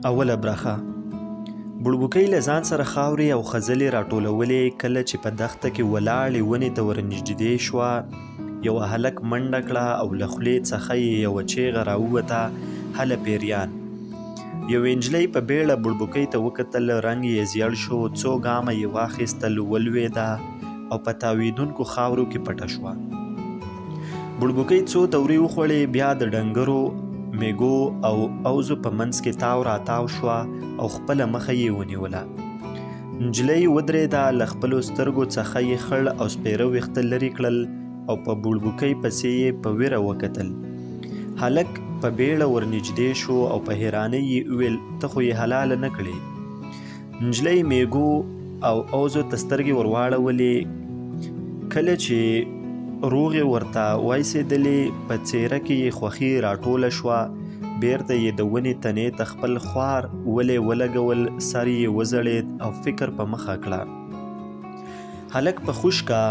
اوله برخه بړبوکۍ له ځان سره خاورې او خځلې راټولولې. کله چې په دښته کې ولاړې ونې ته ورنږدې شوه، یوه هلک منډه کړه او له خولې څخه یې یوه چیغه راووته، هله پیریان! یوې نجلۍ په بیړه بړبوکۍ ته وکتل، رنګ یې زیړ شو، څو ګامه یې واخیستل، ولوېده او په تاوېدونکو خاورو کې پټه شوه. بړبوکۍ څو دورې وخوړې، بیا د ډنګرو میږو او اوزو په منځ کې تاو راتاو شوه او خپله مخه یې ونیوله. نجلۍ ودرېده، له خپلو سترګو څخه یې خړ او سپېره ویښته لرې کړل او په بړبوکۍ پسې یې په ویره وکتل. هلک په بیړه ورنږدې شو او په حیرانۍ یې وویل، ته خو یې حلاله نه کړې. نجلۍ میږو او اوزو ته سترګې ورواړولې. کله چې روغې ورته وایسېدلې، په څېره کې یې خوښي راټوله شوه. بیرته یې د ونې تنې ته خپل خوار ولی ولګول، سر یې وځړېد او فکر په مخه کړه. هلک په خشکه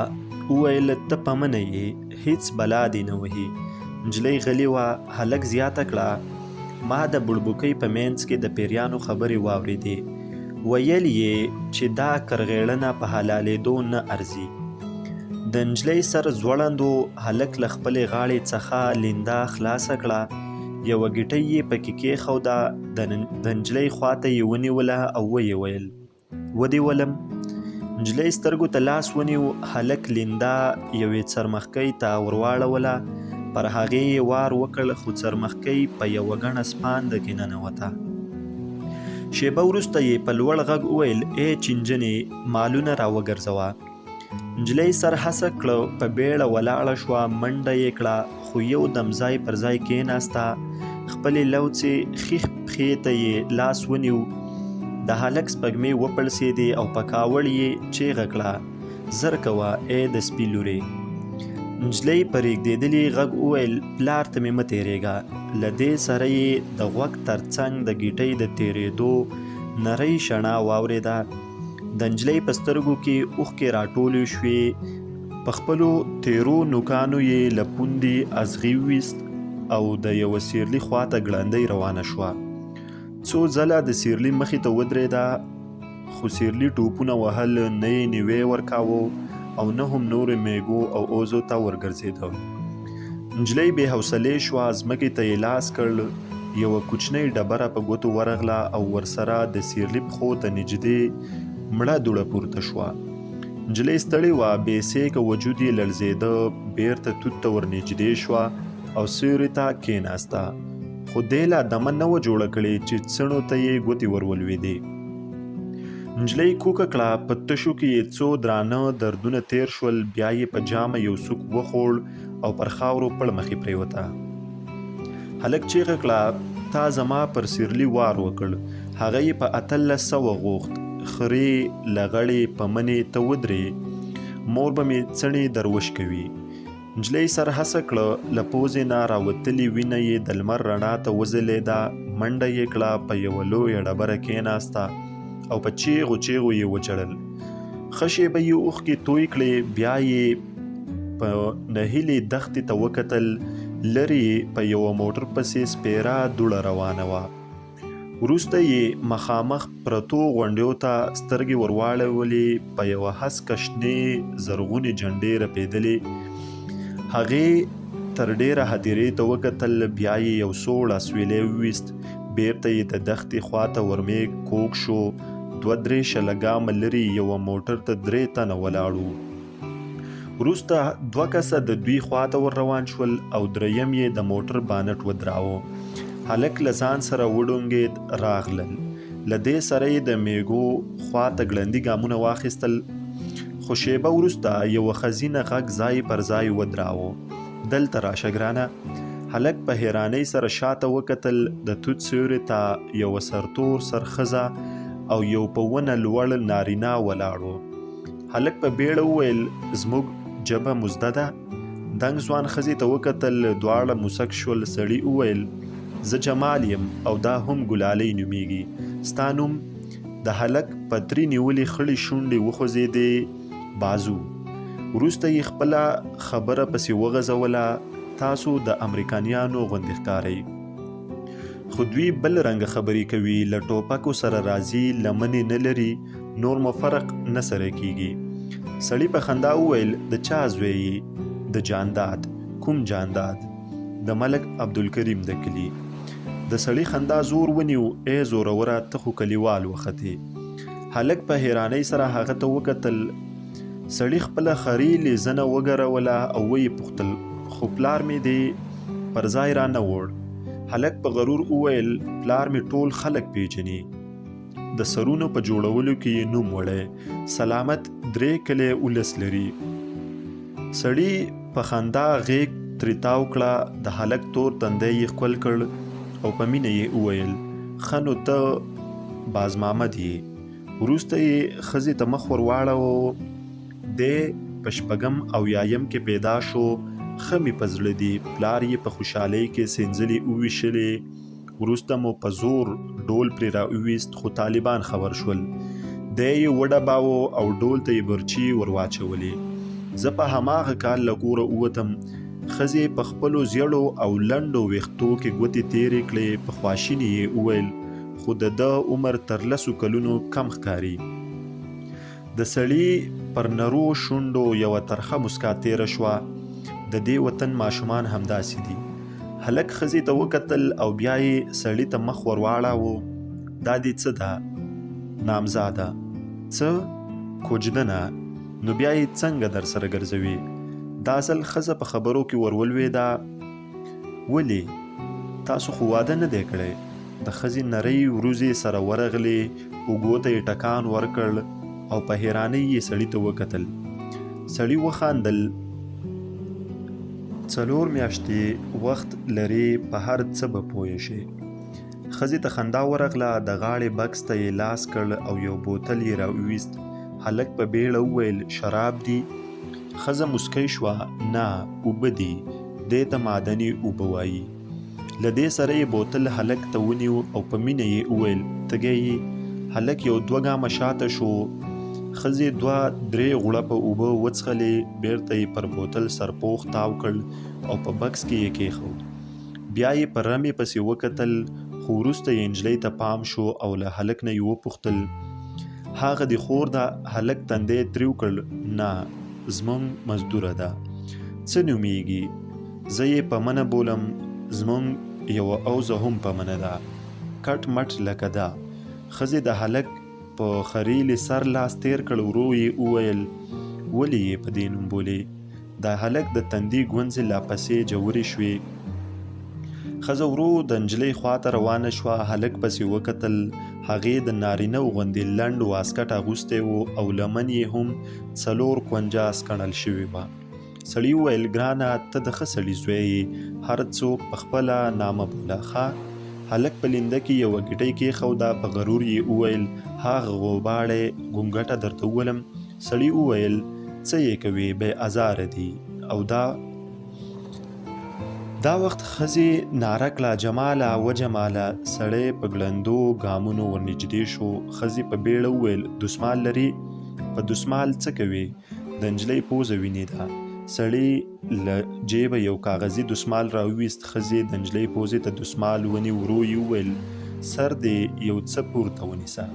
وویل، ته پمنه یې، هیڅ بلا دې نه وهي. نجلۍ غلې وه. هلک زیاته کړه، ما د بړبوکۍ په منځ کې د پیریانو خبرې واورېدې. ویل یې چې دا کرغېړنه په حلالېدو نه ارزي. د نجلۍ سر ځوړند و. هلک له خپلې غاړې څخه لینده خلاصه کړه، یوه ګیټۍ یې پکې کېښوده، د نجلۍ خواته یې ونیوله او ویې ویل، ودې ولم. نجلۍ سترګو ته لاس ونیو. هلک لینده یوې څرمښکۍ ته ورواړوله، پر هغې یې وار وکړ، خو څرمښکۍ په یوه ګڼه سپانده کې ننوته. شېبه وروسته یې په لوړ غږ وویل، ای چینجنې، مالونه راوګرځوه. نجلۍ سر هسک کړ، په بېړه ولاړه شوه، منډه یې کړه، خو یو دم ځای پر ځای کېناسته، خپلې لوڅې ښي پښې ته یې لاس ونیو، د هلک سپږمې وپړسېدې او په کاوړ یې چېغه کړه، زر کوه ای د سپي لورې! نجلۍ په رېږدېدلي غږ وویل، پلار ته مې مه تېرېږه. له دې سره یې د غوږ تر څنګ د ګیټۍ د تېرېدو نرۍ شڼا واورېده. د نجلۍ په سترګو کې اوښکې راټولې شوې. په خپلو تېرو نوکانو یې له پوندې ازغي وویست او د یوه سیرلي خواته ګړندۍ روانه شوه. څو ځله د سیرلي مخې ته ودرېده، خو سیرلي ټوپونه وهل، نه یې نیوی ورکاوه او نه هم نورو میږو او اوزو ته ورګرځېده. نجلۍ بې حوصلې شوه، ځمکې ته یې لاس کړ، یوه کوچنۍ ډبره په ګوتو ورغله او ورسره د سیرلي پښو ته نږدې مړه دوړه پورته شوه. نجلۍ ستړې وه، بې سېکه وجود یې لړزېده، بېرته توت ته ورنږدې شوه او سیوري ته کېناسته، خو دې لا دمه نه وه جوړه کړې چې څڼو ته یې ګوتې ورولوېدې. نجلۍ کوکه کړه، په تشو کې یې څو درانه دردونه تېر شول، بیا یې په جامه یو سوک وخوړ او پر خاورو پړمخې پرېوته. هلک چیغه کړه، تا زما پر سیرلي وار وکړ، هغه یې په 1800 غوښت، خرې، لغړې، پمنې، ته ودرې، مور به مې څڼې در وشکوي. نجلۍ سر هسک کړ، له پوزې نه راوتلې وینه یې د لمر رڼا ته وځلېده، منډه یې کړه، په یوه لویه ډبره کېناسته او په چیغو چیغو یې وژړل. ښه شېبه یې اوښکې توی کړې، بیا یې په نهیلې دښتې ته وکتل، لرې په یوه موټر پسې سپېره دوړه روانه وه. وروسته یې مخامخ پرتو غونډیو ته سترګې ورواړولې، په یوه هسکه شنې زرغونې جنډې رپېدلې. هغې تر ډېره هدیرې ته وکتل، بیا یې یو سوړ اسویلی وویست، بېرته یې د دښتې خوا ته ورمېږ کوږ شو، دوه درې شله ګامه لرې یوه موټر ته درې تنه ولاړ وو. وروسته دوه کسه د دوی خواته ور روان شول او دریم یې د موټر بانټ ودراوه. هلک له ځان سره وډونګېد، راغلل. له دې سره یې د میږو خوا ته ګړندي ګامونه واخیستل، خو شېبه وروسته یوه ښځینه غږ ځای پر ځای ودراوه، دلته راشه ګرانه! هلک په حیرانۍ سره شاته وکتل، د توت سیوري ته یوه سرتور سر ښځه او یو په ونه لوړ نارینه ولاړ و. هلک په بیړه وویل، زموږ ژبه مو زده ده؟ دنګ ځوان ښځې ته وکتل، دواړه موسک شول، سړي وویل، زه جمال یم او دا هم ګلالۍ نومېږي، ستا نوم؟ د هلک په تري نیولې خړې شونډې وخوځېدې، بازو. وروسته یې خپله خبره پسې وغځوله، تاسو د امریکانیانو غوندې ښکارئ. خو دوی بل رنګ خبرې کوي، له ټوپکو سره راځي، لمنې نه لري، نور مو فرق نه سره کېږي. سړي په خندا وویل، د چا زوی یې؟ د جانداد. کوم جانداد؟ د ملک عبدالکریم د کلي. د سړي خندا زور ونیو، ای زوروره ته خو کلیوال وختې. هلک په حیرانۍ سره هغه ته وکتل. سړي خپله خریلې زنه وګروله او ویې پوښتل، خو پلار مې دې پر ځای را نه وړ. هلک په غرور وویل، پلار مې ټول خلک پیژني. د سرونو په جوړولو کې یې نوم وړی. سلامت درې کلی ولس لري. سړي په خندا غېږ ترې تاو کړه، د هلک تور تندی یې ښکل کړ او په مینه یې وویل، ښه نو ته بازمامد یې. وروسته یې ښځې ته مخ ور واړاوه، دی په شپږم او یایم کې پیدا شو، ښه مې په زړه دي، پلار یې په خوشحالۍ کې سنځلې وویشلې، وروسته مو په زور ډول پرې را وویست، خو طالبان خبر شول، دی یې وډباوه او ډول ته یې برچې ور واچولې. زه په هماغه کال له کوره ووتم. ښځې په خپلو زیړو او لنډو ویښتو کې ګوتې تېرې کړې، په خواشینې یې وویل، خو د ده عمر تر لسو کلونو کم ښکاري. د سړي پر نرو شونډو یوه ترخه موسکا تېره شوه، د دې وطن ماشومان همداسې دي. هلک ښځې ته وکتل او بیا یې سړي ته مخ ور واړاوه، دا دې څه ده؟ نامزاده. څه؟ کوژدنه. نو بیا یې څنګه درسره ګرځوې؟ دا ځل ښځه په خبرو کې ور ولوېده، ولې؟ تاسو خو واده نه دی کړی. د ښځې نرۍ وروځې سره ورغلې، اوږو ته یې ټکان ورکړ او په حیرانۍ یې سړي ته وکتل. سړي وخاندل، څلور میاشتې وخت لرې، په هر څه به پوه شې. ښځې ته خندا ورغله، د غاړې بکس ته یې لاس کړ او یو بوتل یې راوویست. هلک په بیړه وویل، شراب دي؟ ښځه موسکۍ شوه، نه، اوبه دي، دې ته معدني اوبه وایي. له دې سره یې بوتل هلک ته ونیو او په مینه یې وویل، تږی یې؟ هلک یو دوه ګامه شاته شو. ښځې دوه درې غوړپه اوبه وڅښلې، بېرته یې پر بوتل سرپوښ تاو کړ او په بکس کې یې کېښود. بیا یې په رمې پسې وکتل، خو وروسته یې نجلۍ ته پام شو او له هلک نه یې وپوښتل، هغه دې خور ده؟ هلک تندی تریو کړ، نه، زموږ مزدوره ده. څه نومېږي؟ زه یې پمنه بولم، زموږ یوه اوزه هم پمنه ده، کټ مټ لکه دا. ښځې د هلک په خریلي سر لاس تېر کړ، ورو یې وویل، ولې یې په دې نوم بولې؟ د هلک د تندي ګونځې لا پسې ژورې شوې. ښځه ورو د نجلۍ خواته روانه شوه، هلک پسې وکتل، هغې د نارینه غوندې لنډ واسکټ اغوستی و او لمن یې هم څلور کونجه سکڼل شوې وه. سړي وویل، ګرانه ته د ښه سړي زوی یې، هر څوک په خپله نامه بوله، ښه؟ هلک په لینده کې یوه ګیټۍ کېښوده، په غرور یې وویل، هاغه غوباړی ګونګټه درته وولم؟ سړي وویل، څه یې کوې، بې ازاره دي او دا. دا وخت ښځې ناره کړه، جماله، وجماله! سړی په ګړندو ګامونو ورنږدې شو، ښځې په بېړه وویل، دوسمال لرې؟ په دوسمال څه کوې؟ د نجلۍ پوزه وینې ده. سړي له جېبه یو کاغذي دوسمال راوویست، ښځې د نجلۍ پوزې ته دوسمال ونیو، ورو یې وویل، سر دې یو څه پورته ونیسه.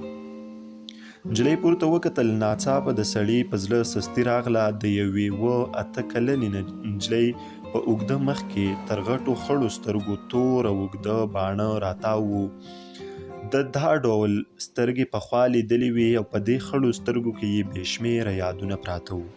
نجلۍ پورته وکتل، ناڅاپه د سړي په زړه سستي راغله، د یوې اووه اته کلنې نجلۍ په اوږده مخ کې تر غټو خړو سترګو تور او اوږده باڼه راتاو وو. ده دا ډول سترګې پخوا لیدلې وې او په دې خړو سترګو کې یې بې شمېره یادونه پراته وو.